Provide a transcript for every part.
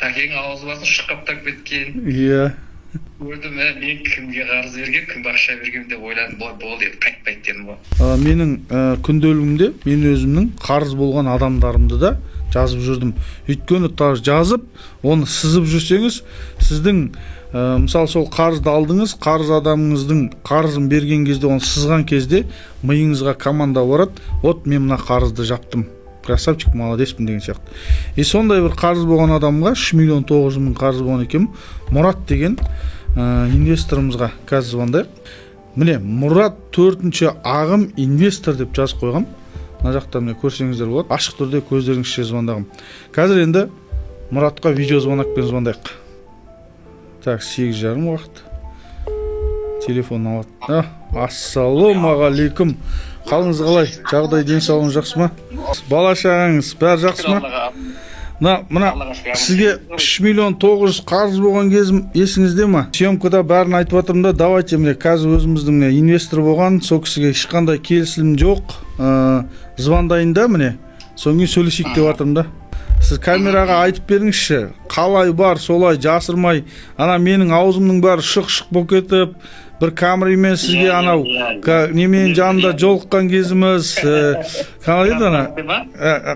Тәкең аузы басын шұққаптап кеткен. Иә. Көрдім, мен кімге қарыз бергем, кімге ақша бергем деп ойладым. Болды енді, қайтпайды дедім ғой. Менің күнделігімде мен өзімнің қарыз болған адамдарымды да жазып жүрдім. Өйткені жазып, оны сызып жүрсеңіз, сіздің мысалы, сол қарызды алдыңыз, қарыз адамыңыздың қарызын берген кезде, оны сызған кезде миыңызға команда барады: вот мен мына қарызды жаптым, красавчик, молодецпін деген сияқты. И сондай бір қарыз болған адамға, 3 900 000 қарыз болған екен, Мұрат деген инвесторымызға қазір звондайық. Міне, Мұрат, төртінші ағым инвестор деп жазып қойғам мына жақта, міне, көрсеңіздер болады. Ашық түрде көздеріңізше звондағым. Қазір енді Мұратқа видеозвонокпен звондайық. Так, 8:30 уақыт, телефон алады. Ассалаумағалейкум, қалыңыз қалай, жағдай, денсаулығыңыз жақсы ма, бала шағаңыз бәрі жақсы ма? Мына Аллаға шүкір. Сізге 3 900 000 қарыз болған кезім есіңізде ма? Съемкада бәрін айтып жатырмын да. Давайте, міне, қазір өзіміздің, міне, инвестор болған сол кісіге ешқандай келісім жоқ, звондайын да, міне, содан кейін сөйлесейік деп жатырмын да. Сіз камераға айтып беріңізші, қалай бар солай, жасырмай. Ана менің аузымның бәрі шық шық болып кетіп, бір Камримен сізге анау немен жанында жолыққан кезіміз, қалай еді ана?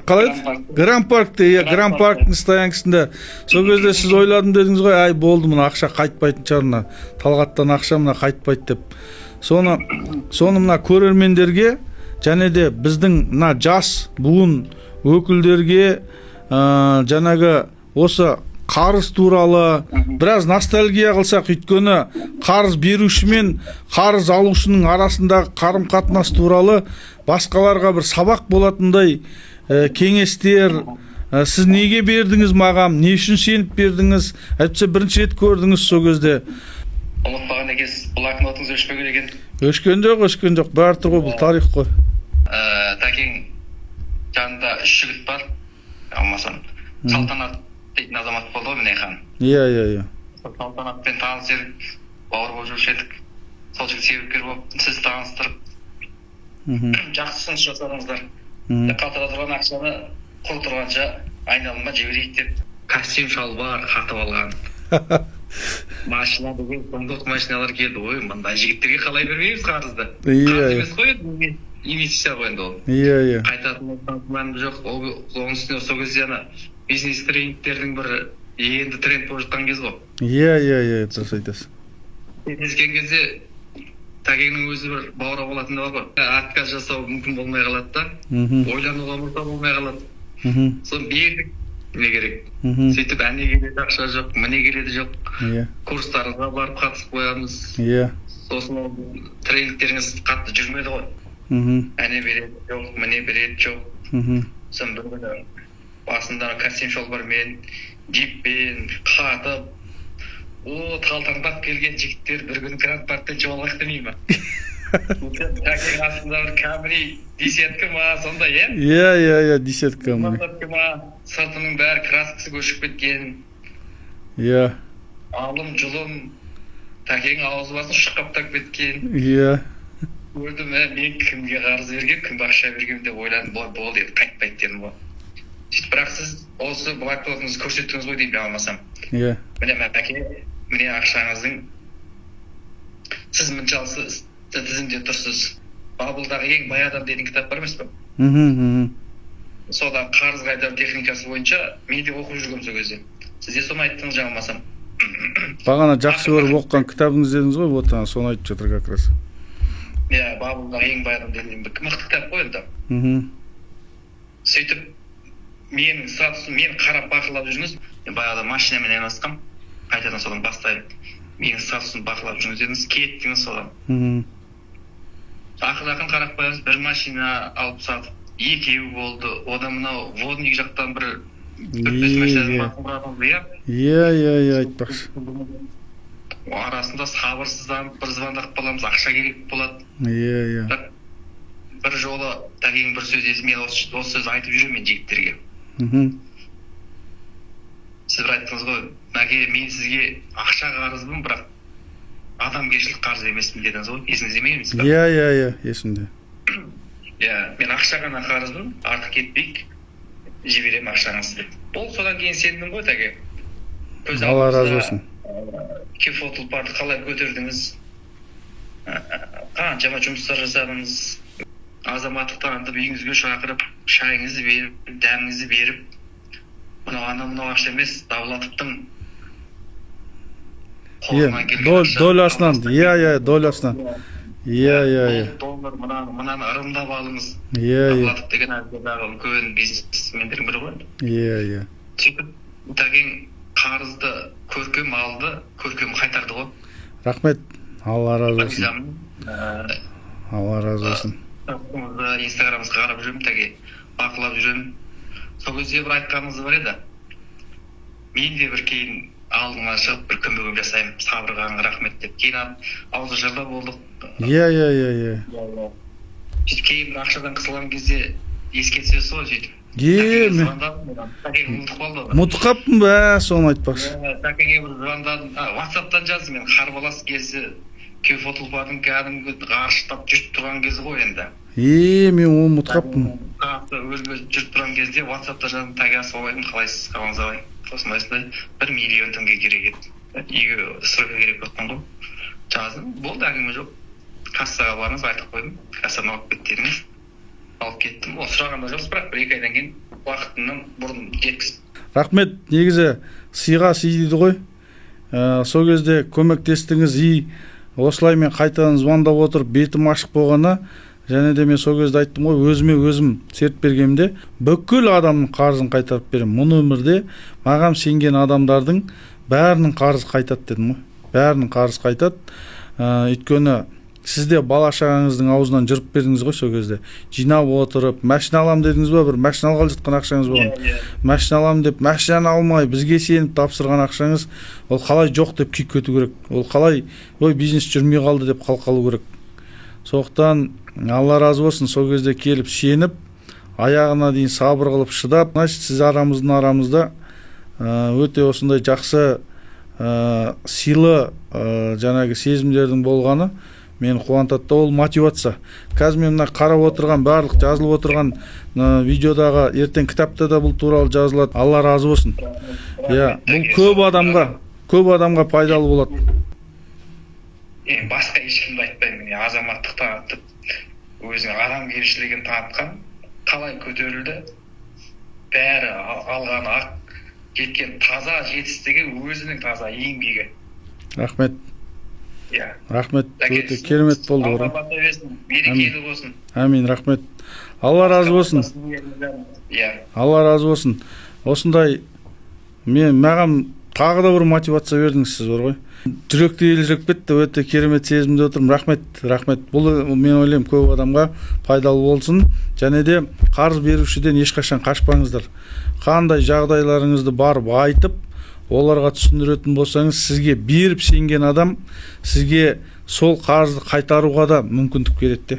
Қалай еді, Гранд Паркте, иә, Гранд Парктің стоянкасында. Сол кезде сіз ойладым дедіңіз ғой, ай, болды, мына ақша қайтпайтын шығар, мына Талғаттан ақша мына қайтпайды деп. Соны мына көрермендерге және де біздің мына жас буын өкілдерге жаңағы осы қарыз туралы біраз ностальгия қылсақ. Өйткені қарыз беруші мен қарыз алушының арасындағы қарым қатынас туралы басқаларға бір сабақ болатындай кеңестер. Сіз неге бердіңіз маған, не үшін сеніп бердіңіз, әйтпесе бірінші рет көрдіңіз сол кезде. Ұмытпаған екенсіз, блокнотыңыз өшпеген екен. Өшкен жоқ, өшкен жоқ, бәрі тұр ғой, бұл тарих қой. Тәкең жанында үш жігіт бар, алмасам, Салтанат дейтін азамат болды ғой, міне, хан. иә иә иә Сол Салтанатпен таныс едік, бауыр болып жүруші едік. Сол жігіт себепкер болып, сіз таныстырып, жақсы ұсыныс жасадыңыздар. Қалтада тұрған ақшаны құр тұрғанша айналымға жіберейік деп, костюм шалбар қатып алған, машина деген сұмдық машиналар келді. Ой, мындай жігіттерге қалай бермейміз қарызды? Қарыз емес қой енді, инвестиция ғой енді ол. иә иә Қайтатын күмәнім жоқ. Ол оның үстіне сол кезде ана бизнес тренингтердің бір енді тренд болып жатқан кез ғой. иә иә иә дұрыс айтасыз. Кездескен кезде тәкеңнің өзі бір баурап алатыны бар ғой, отказ жасау мүмкін болмай қалады да, ойлануға мұрша болмай қалады. Соны бердік, не керек. Сөйтіп, әне келеді, ақша жоқ, міне келеді, жоқ. Курстарыңызға барып қатысып қоямыз. Сосын ол тренингтеріңіз қатты жүрмеді ғой. Әне береді, жоқ, міне береді, жоқ. Сосын бір күні басында костюм шалбармен, джиппен қатып, о, талтаңдап келген жігіттер бір күні Гранд Парктен жолығайық демей ма? Тәкең астында бір Камри, десятка ма, сондай, иә? Иә, десятка, міне. Десятка ма, сыртының бәрі краскасы көшіп кеткен. Алым жұлым, тәкең аузы басын шұққаптап кеткен. Көрдім, мен кімге қарыз бергем, кімге ақша бергем деп ойладым. Болды енді, қайтпайды дедім ғой. Сөйтіп, бірақ сіз осы блокнотыңызды көрсеттіңіз ғой деймін, жаңылмасам. Міне, мәке, міне, ақшаңыздың, сіз мұншалысы тізімде тұрсыз. «Бабылдағы ең бай адам» деген кітап бар емес пе? мхм мхм Содан қарыз қайтару техникасы бойынша мен де оқып жүргенмін сол кезде. Сіз де соны айттыңыз, жаңылмасам. Бағана жақсы көріп оқыған кітабыңыз дедіңіз ғой, вот ана соны айтып жатыр как раз. Иә, «Бабылдағы ең бай адам» деген бір мықты кітап қой енді. Сөйтіп, менің статусым, мені қарап, бақылап жүріңіз. Мен баяғыда машинамен айналысқанмын, қайтадан содан бастаймын, менің статусымды бақылап жүріңіз дедіңіз, кеттіңіз содан. Ақырын ақырын қарап қоямыз, бір машина алып сатып, екеу болды, одан мынау Водник жақтан бір төрт бес машинаның басын бұрадыңыз, иә? Иә, айтпақшы. Арасында сабырсызданып бір звондап қаламыз, ақша керек болады. иә иә Бірақ бір жолы тәкең бір сөз естіп, мен осы сөзді айтып жүремін мен жігіттерге. Сіз бір айттыңыз ғой: «Мәке, мен сізге ақша қарызбын, бірақ адамгершілік қарыз емеспін», — дедіңіз ғой, есіңізде ме, емес пе? Иә, есімде. Иә, мен ақша ғана қарызбын, артық кетпейік, жіберемін ақшаңызды деп. Болды, содан кейін сендім ғой, тәке. Көз Алла разы алдымызда, болсын. Кефо тұлпарды қалай көтердіңіз, қаншама жұмыстар жасадыңыз, азаматтық танытып, үйіңізге шақырып, шайыңызды беріп, дәміңізді беріп, мынау анау мынау ақша емес, Давлатовтың қолынан келген ақша. Долясынан, иә, иә, долясынан, иә, иә, иә. Доллар, мынаны ырымдап алыңыз. иә иә Давлатов деген Азиядағы үлкен бизнесмендердің бірі ғой. иә иә Сөйтіп тәкең қарызды көркем алды, көркем қайтарды ғой. Рахмет, Алла разы болсын. Ризамын. Алла разы болсын. Инстаграмыңызға қарап жүремін, тәке, бақылап жүремін. Сол кезде бір айтқаныңыз бар еді: мен де бір кейін алдыңа шығып, бір көмегім жасаймын, сабырға рахмет деп. Кейін аузы жырда болдық. иә иә иә иә Сөйтіп кейін бір ақшадан қысылған кезде еске түсесіз ғой сөйтіп. Е, мен Звондадым, тәкең ұмытып қалды ғой. Ұмытып қалыппын ба, соны айтпақшы. Тәкеңе бір звондадым, ватсаптан жаздым мен. Қарбалас кезі, кефо тұлпардың кәдімгі ғарыштап жүріп тұрған кезі ғой енді. Е, мен оны ұмытып қалыппын. Қатты өзіме жүріп тұрған кезде ватсапта жаздым: «Тәке, ассалаумағалейкум, қалайсыз, қалыңыз қалай? Осындай осындай 1 миллион теңге керек еді, үйге стройка керек болып жатқан ғой», — жаздым. Болды, әңгіме жоқ, кассаға барыңыз, айтып қойдым, кассадан алып кет дедіңіз, алып кеттім. Ол сұраған да жоқсыз, бірақ бір екі айдан кейін уақытынан бұрын жеткізіп. Рахмет. Негізі сыйға сый дейді ғой. Сол кезде көмектестіңіз, и осылай мен қайтадан звондап отырып, бетім ашық болғаны. Және де мен сол кезде айттым ғой, өзіме өзім серт бергенімде, бүкіл адамның қарызын қайтарып беремін, мұны өмірде маған сенген адамдардың бәрінің қарызы қайтады дедім ғой, бәрінің қарызы қайтады. Өйткені сіз де бала шағаңыздың аузынан жырып бердіңіз ғой. Сол кезде жинап отырып, машина аламын дедіңіз ба, бір машина алғалы жатқан ақшаңыз болған. Иә. Машина аламын деп, машинаны алмай, бізге сеніп тапсырған ақшаңыз, ол қалай жоқ деп күйіп кету керек, ол қалай ой, бизнес жүрмей қалды деп қалып қалу керек? Сондықтан Алла разы болсын, сол кезде келіп, сеніп, аяғына дейін сабыр қылып, шыдап. Значит, сіз арамызда өте осындай жақсы, сыйлы, жаңағы сезімдердің болғаны мені қуантады да, ол мотивация. Қазір мен мына қарап отырған, барлық жазылып отырған, видеодағы, ертең кітапта да бұл туралы жазылады. Алла разы болсын, иә, бұл көп адамға пайдалы болады. Енді басқа ешкімді айтпаймын, міне, азаматтық танытып, өзінің адамгершілігін танытқан, қалай көтерілді, бәрі алғаны ақ, жеткен таза жетістігі өзінің таза еңбегі. Рахмет. Иә. Рахмет. Тәке, Өте керемет болды Алла ғой. бата берсін, берекелі болсын. Әмин, рахмет, Алла разы болсын. Иә. Алла разы болсын. Осындай мен маған тағы да бір мотивация бердіңіз сіз бар ғой, жүректе елжіреп кетті, өте керемет сезімде отырмын. Рахмет, рахмет. Бұл, мен ойлаймын, көп адамға пайдалы болсын. Және де қарыз берушіден ешқашан қашпаңыздар. Қандай жағдайларыңызды барып айтып, оларға түсіндіретін болсаңыз, сізге беріп сенген адам сізге сол қарызды қайтаруға да мүмкіндік береді де.